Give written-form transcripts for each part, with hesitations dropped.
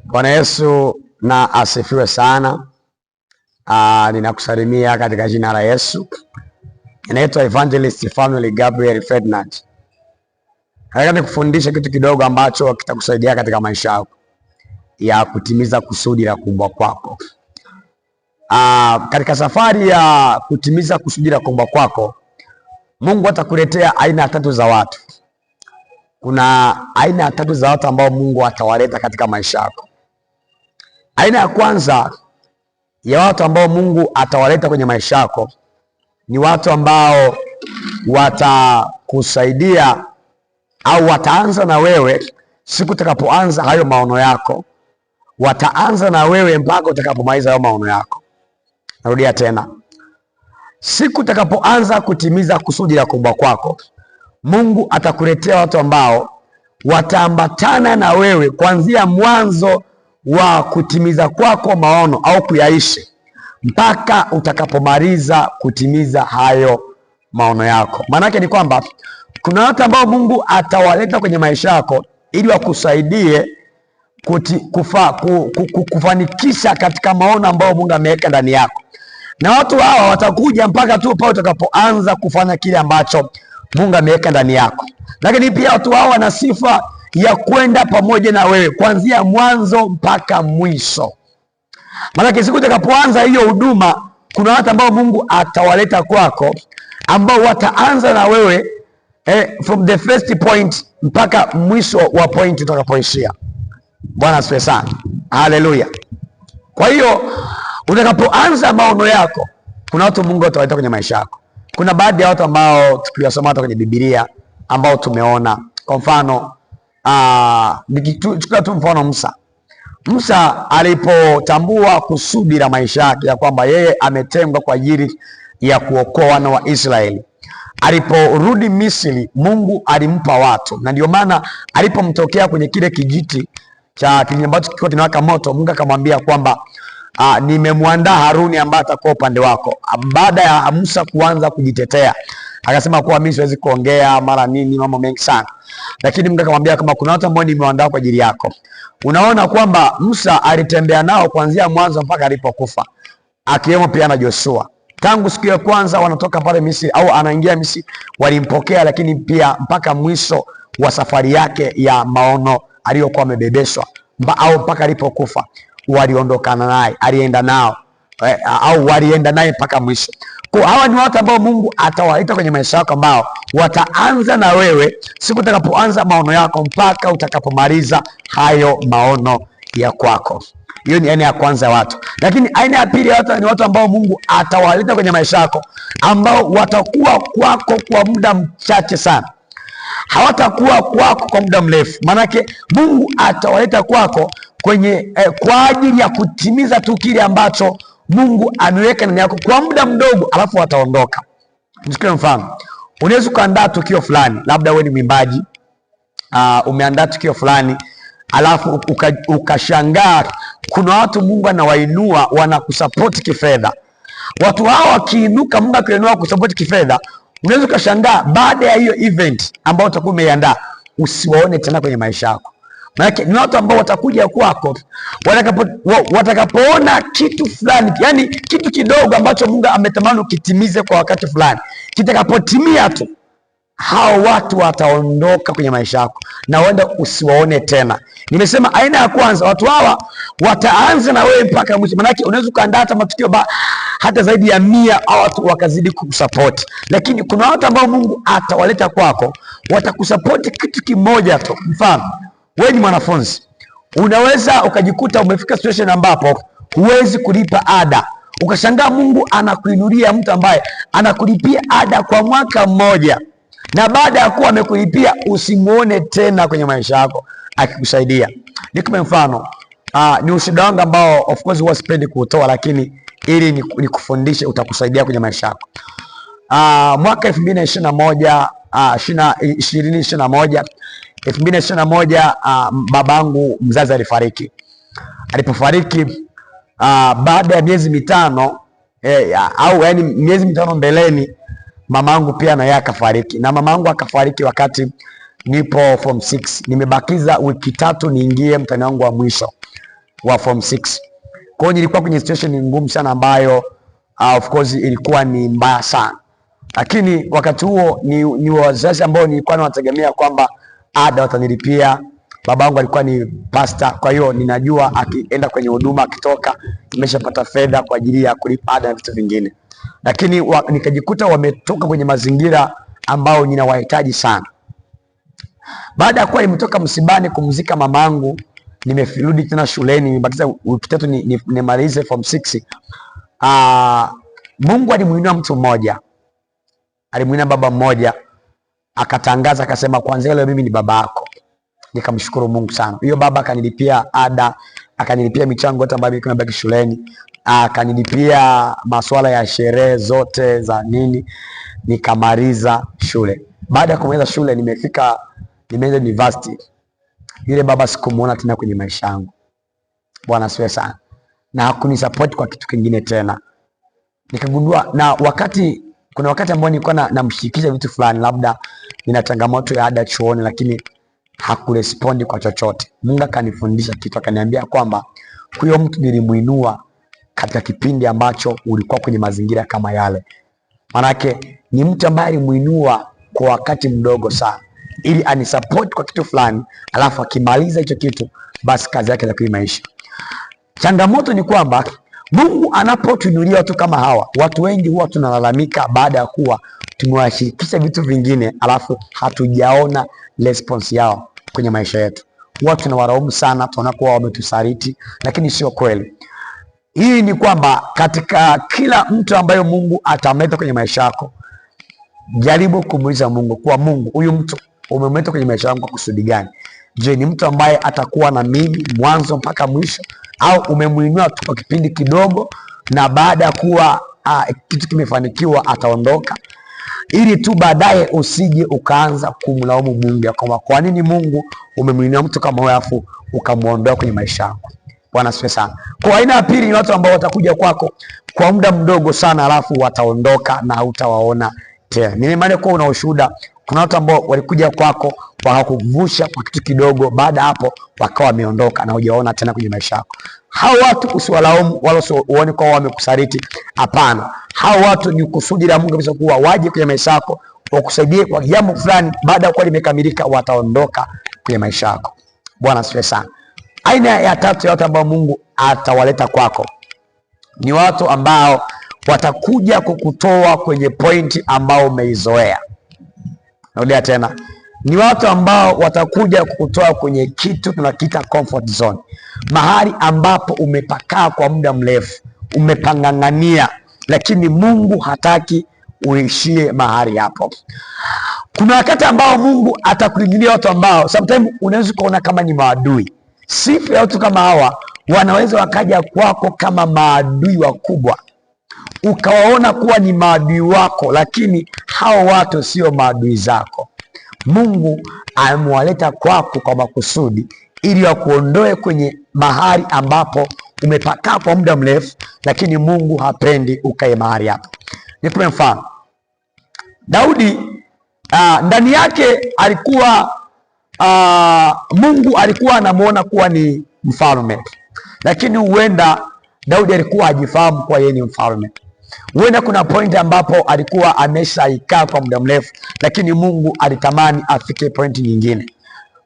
Bwana Yesu na asifiwe sana. Ninakusalimia katika jina la Yesu. Ninaitwa Evangelist Family Gabriel Ferdinand. Nataka nikufundishe kitu kidogo ambacho kitakusaidia katika maisha yako ya kutimiza kusudi la kuumbwa kwako. Katika safari ya kutimiza kusudi la kuumbwa kwako, Mungu atakuletea aina tatu za watu. Kuna aina tatu za watu ambao Mungu atawaleta katika maisha yako. Aina ya kwanza ya watu ambao Mungu atawaleta kwenye maisha yako ni watu ambao watakusaidia au wataanza na wewe siku utakapoanza hayo maono yako, wataanza na wewe mpaka utakapomaliza hayo maono yako. Narudia tena, siku utakapoanza kutimiza kusudi la kuumbwa kwako, Mungu atakuletea watu ambao wataambatana na wewe kuanzia mwanzo wa kutimiza kwako maono au kuyaishi mpaka utakapomaliza kutimiza hayo maono yako. Maanake ni kwamba kuna watu ambao Mungu atawaleta kwenye maisha yako ili wakusaidie kufanikisha katika maono ambayo Mungu ameweka ndani yako, na watu hawa watakuja mpaka tu pale utakapoanza kufanya kile ambacho Mungu ameweka ndani yako. Lakini pia watu hawa wana sifa ya kwenda pamoja na wewe kuanzia mwanzo mpaka mwisho. Maanake siku utakapoanza hiyo huduma, kuna watu ambao Mungu atawaleta kwako ambao wataanza na wewe from the first point mpaka mwisho wa point utakapoishia. Bwana asifiwe sana, haleluya. Kwa hiyo utakapoanza maono yako, kuna watu Mungu atawaleta kwenye maisha yako. Kuna baadhi ya watu ambao tukiwasoma hata kwenye Biblia ambao tumeona, kwa mfano nikichukua tu mfano Musa. Musa alipotambua kusudi la maisha yake ya kwamba yeye ametengwa kwa ajili ya kuokoa wana wa Israeli, aliporudi Misri, Mungu alimpa watu, na ndio maana alipomtokea kwenye kile kijiti cha kijiti ambacho kilikuwa kinawaka moto, Mungu akamwambia kwamba nimemwandaa Haruni ambaye atakuwa upande wako. Baada ya Musa kuanza kujitetea, akasema kuwa mimi siwezi kuongea mara nini, mambo mengi sana, lakini Mungu akamwambia kama kuna watu ambao nimewaandaa kwa ajili yako. Unaona kwamba Musa alitembea nao kuanzia mwanzo mpaka alipokufa, akiwemo pia na Joshua. Tangu siku ya kwanza wanatoka pale Misri au anaingia Misri, walimpokea, lakini pia mpaka mwisho wa safari yake ya maono aliyokuwa amebebeshwa au mpaka alipokufa waliondokana naye, alienda nao au walienda naye mpaka mwisho. Kwa hawa ni watu ambao Mungu atawaita kwenye maisha yako, ambao wataanza na wewe siku utakapoanza maono yako mpaka utakapomaliza hayo maono ya kwako. Hiyo ni aina ya kwanza ya watu, lakini aina ya pili ya watu ni watu ambao Mungu atawaleta kwenye maisha yako, ambao watakuwa kwako kwa muda mchache sana, hawatakuwa kwako kwa muda mrefu. Maanake Mungu atawaleta kwako kwenye kwa ajili ya kutimiza tu kile ambacho Mungu ameweka ndani yako kwa muda mdogo, alafu wataondoka. Nichukue mfano, unaweza ukaandaa tukio fulani, labda wewe ni mwimbaji umeandaa tukio fulani alafu ukashangaa kuna watu Mungu anawainua wanakusapoti kifedha. Watu hao wakiinuka, Mungu akiinua kusapoti kifedha, unaweza ukashangaa baada ya hiyo event ambayo utakuwa umeiandaa usiwaone tena kwenye maisha yako. Maanake ni watu ambao watakuja kwako watakapoona kitu fulani, yani kitu kidogo ambacho Mungu ametamani ukitimize kwa wakati fulani, kitakapotimia tu hao watu wataondoka kwenye maisha yako na uenda usiwaone tena. Nimesema aina ya kwanza, watu hawa wataanza na wewe mpaka mwisho. Maanake unaweza ukaandaa hata matukio hata zaidi ya 100, hao watu wakazidi kukusapoti, lakini kuna watu ambao Mungu atawaleta kwako, watakusapoti kitu kimoja tu. Mfano, wewe ni mwanafunzi, unaweza ukajikuta umefika situation ambapo huwezi kulipa ada, ukashangaa Mungu anakuinulia mtu ambaye anakulipia ada kwa mwaka mmoja, na baada ya kuwa amekulipia usimuone tena kwenye maisha yako akikusaidia. Nikupe mfano, ni ushuhuda wangu ambao of course huwa sipendi kuutoa, lakini ili nikufundishe utakusaidia kwenye maisha yako. Mwaka 2021, 2021, 2021, babangu mzazi alifariki. Alipofariki, baada ya miezi 5 au yani miezi 5 mbeleni, mamangu pia na yeye akafariki, na mamangu akafariki wakati nipo form 6, nimebakiza wiki 3 niingie mtihani wangu wa mwisho. wa form 6. Kwa hiyo nilikuwa kwenye situation ngumu sana ambayo of course ilikuwa ni mbaya sana, lakini wakati huo ni wazazi ambao nilikuwa nawategemea kwamba ada watanilipia. Babangu alikuwa ni pastor, kwa hiyo ninajua akienda kwenye huduma akitoka nimeshapata fedha kwa ajili ya kulipa ada na vitu vingine, lakini nikajikuta wametoka kwenye mazingira ambayo ninawahitaji sana. Baada ya kuwa nimetoka msibani kumzika mamangu, nimerudi tena shuleni, nimebakiza wiki 3 nimalize form 6. Mungu alimuinua mtu mmoja, alimuinua baba mmoja, akatangaza akasema, kuanzia leo mimi ni baba yako. Nikamshukuru Mungu sana. Huyo baba akanilipia ada, akanilipia michango yote ambayo nilikuwa nimebaki shuleni, akanilipia masuala ya sherehe zote za nini, nikamaliza shule. Baada ya kumaliza shule, nimeenda university. Yule baba sikumuona tena kwenye maisha yangu. Bwana asifiwe sana. Na hakunisupport kwa kitu kingine tena. Nikagundua na wakati kuna wakati ambao nilikuwa namshirikisha vitu fulani, labda nina changamoto ya ada chuoni, lakini hakurespondi kwa chochote. Mungu akanifundisha kitu, akaniambia kwamba huyo mtu nilimuinua katika kipindi ambacho ulikuwa kwenye mazingira kama yale. Manake ni mtu ambaye alimuinua kwa wakati mdogo sana ili anisupport kwa kitu fulani, alafu akimaliza hicho kitu basi kazi yake itakuwa imeisha. Changamoto ni kwamba Mungu anapotuinulia watu kama hawa, watu wengi huwa tunalalamika baada ya kuwa tumewashirikisha vitu vingine, alafu hatujaona response yao kwenye maisha yetu. Huwa tunawalaumu sana, tunaona kuwa wametusaliti, lakini sio kweli. Hii ni kwamba katika kila mtu ambaye Mungu atamleta kwenye maisha yako, jaribu kumuuliza Mungu kuwa Mungu, huyu mtu umemleta kwenye maisha yangu kwa kusudi gani? Je, ni mtu ambaye atakuwa na mimi mwanzo mpaka mwisho, au umemuinua tu kwa kipindi kidogo, na baada ya kuwa kitu kimefanikiwa ataondoka, ili tu baadaye usije ukaanza kumlaumu Mungu ya kwamba kwa nini Mungu umemuinua mtu kama huyo afu ukamuondoa kwenye maisha yako. Bwana asifiwe sana. Kwa aina ya pili ni watu ambao watakuja kwako kwa muda mdogo sana, alafu wataondoka na hutawaona tena. Nina imani kuwa una ushuhuda. Kuna watu ambao walikuja kwako wakakuvusha kwa kitu kidogo, baada hapo wakawa wameondoka na hujaona tena kwenye maisha yako. Hao watu usiwalaumu wala usiwaone kwa wamekusaliti. Hapana, hao watu ni kusudi la Mungu kabisa kuwa waje kwenye maisha yako wakusaidie kwa jambo fulani, baada ya kuwa limekamilika wataondoka kwenye maisha yako. Bwana asifiwe sana. Aina ya tatu ya watu ambao Mungu atawaleta kwako ni watu ambao watakuja kukutoa kwenye pointi ambao umeizoea. Narudia tena, ni watu ambao watakuja kukutoa kwenye kitu tunakiita comfort zone, mahali ambapo umepakaa kwa muda mrefu, umepang'ang'ania, lakini Mungu hataki uishie mahali hapo. Kuna wakati ambao Mungu atakuingilia watu ambao sometimes unaweza kuona kama ni maadui. Sifa ya watu kama hawa, wanaweza wakaja kwako kama maadui wakubwa, ukawaona kuwa ni maadui wako, lakini hao watu sio maadui zako. Mungu amewaleta kwako kwa makusudi ili wakuondoe kwenye mahali ambapo umepakaa kwa muda mrefu, lakini Mungu hapendi ukae mahali hapo. Nikupe mfano. Daudi ndani yake alikuwa Mungu alikuwa anamuona kuwa ni mfalme, lakini huenda Daudi alikuwa hajifahamu kuwa yeye ni mfalme. Huenda kuna point ambapo alikuwa ameshaikaa kwa muda mrefu, lakini Mungu alitamani afike point nyingine.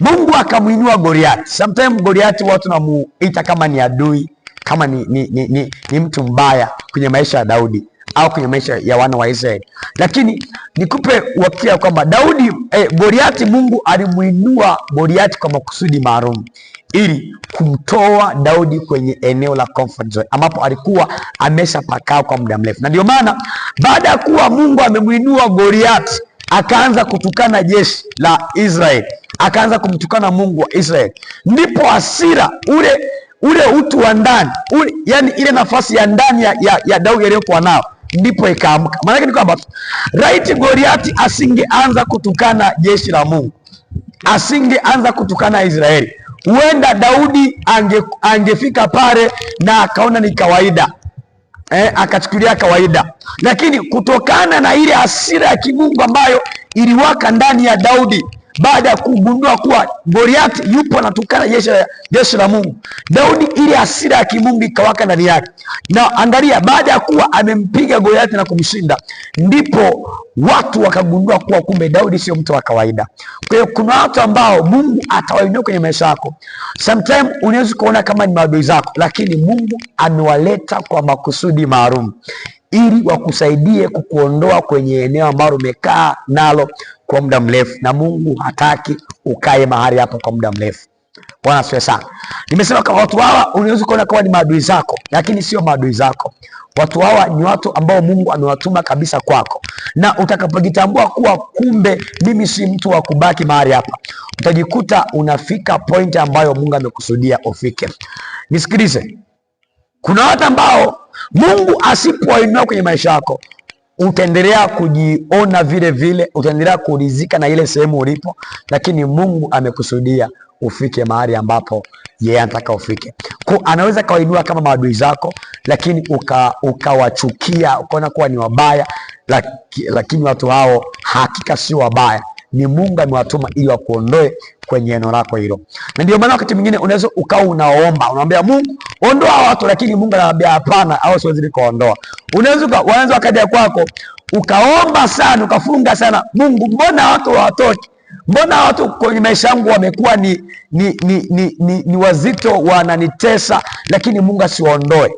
Mungu akamuinua Goliati. Sometimes Goliati watu namuita kama ni adui, kama ni mtu mbaya kwenye maisha ya Daudi au kwenye maisha ya wana wa Israeli, lakini nikupe uhakika kwamba Daudi Goliati, Mungu alimuinua Goliati kwa makusudi maalum ili kumtoa Daudi kwenye eneo la comfort zone ambapo alikuwa ameshapakaa kwa muda mrefu. Na ndio maana baada ya kuwa Mungu amemuinua Goliati, akaanza kutukana jeshi la Israeli, akaanza kumtukana Mungu wa Israeli, ndipo hasira ule utu wa ndani ule, yani ile nafasi ya ndani ya Daudi aliyokuwa nao ndipo ikaamka. Maana ni kwamba right, Goliati asingeanza kutukana jeshi la Mungu, asingeanza kutukana Israeli, huenda Daudi angefika pale na akaona ni kawaida akachukulia kawaida, lakini kutokana na ile hasira ya kimungu ambayo iliwaka ndani ya Daudi, Baada ya kugundua kuwa Goliati yupo anatukana jeshi la Mungu, Daudi ile hasira ya kimungu ikawaka ndani yake, na angalia, baada ya kuwa amempiga Goliati na kumshinda, ndipo watu wakagundua kuwa kumbe Daudi sio mtu wa kawaida. Kwa hiyo kuna watu ambao Mungu atawainua kwenye maisha yako. Sometimes unaweza kuona kama ni maadui zako, lakini Mungu amewaleta kwa makusudi maalum ili wakusaidie kukuondoa kwenye eneo ambalo umekaa nalo kwa muda mrefu, na Mungu hataki ukae mahali hapo kwa muda mrefu. Bwana asifiwe sana. Nimesema kama watu hawa unaweza kuona kama ni maadui zako, lakini sio maadui zako. Watu hawa ni watu ambao Mungu amewatuma kabisa kwako, na utakapojitambua kuwa kumbe mimi si mtu wa kubaki mahali hapa, utajikuta unafika point ambayo Mungu amekusudia ufike. Nisikilize, kuna watu ambao Mungu asipowainua kwenye maisha yako utaendelea kujiona vile vile, utaendelea kuridhika na ile sehemu ulipo, lakini Mungu amekusudia ufike mahali ambapo yeye anataka ufike. Kwa anaweza kawainua kama maadui zako, lakini ukawachukia ukaona kuwa ni wabaya, lakini watu hao hakika sio wabaya, ni Mungu amewatuma ili wakuondoe kwenye eneo lako hilo. Na ndio maana wakati mwingine unaweza ukawa unaomba, unaambia Mungu ondoa watu, lakini Mungu anawaambia hapana, au siwezi kuondoa. Unaweza waanza wakaja kwako ukaomba sana ukafunga sana, Mungu, mbona watu hawatoki? Mbona watu kwenye maisha yangu wamekuwa ni wazito, wananitesa, lakini Mungu asiwaondoe.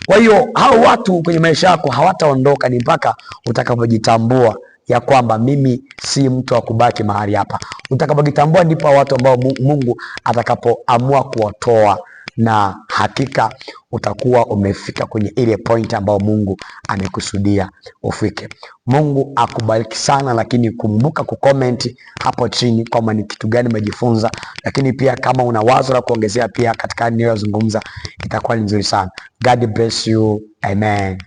Kwa hiyo hao watu kwenye maisha yako hawataondoka, ni mpaka utakapojitambua ya kwamba mimi si mtu wa kubaki mahali hapa. Utakapojitambua ndipo watu ambao Mungu atakapoamua kuwatoa, na hakika utakuwa umefika kwenye ile point ambayo Mungu amekusudia ufike. Mungu akubariki sana, lakini kumbuka kucomment hapo chini kwamba ni kitu gani umejifunza, lakini pia kama una wazo la kuongezea pia katika niliyozungumza itakuwa ni nzuri sana. God bless you. Amen.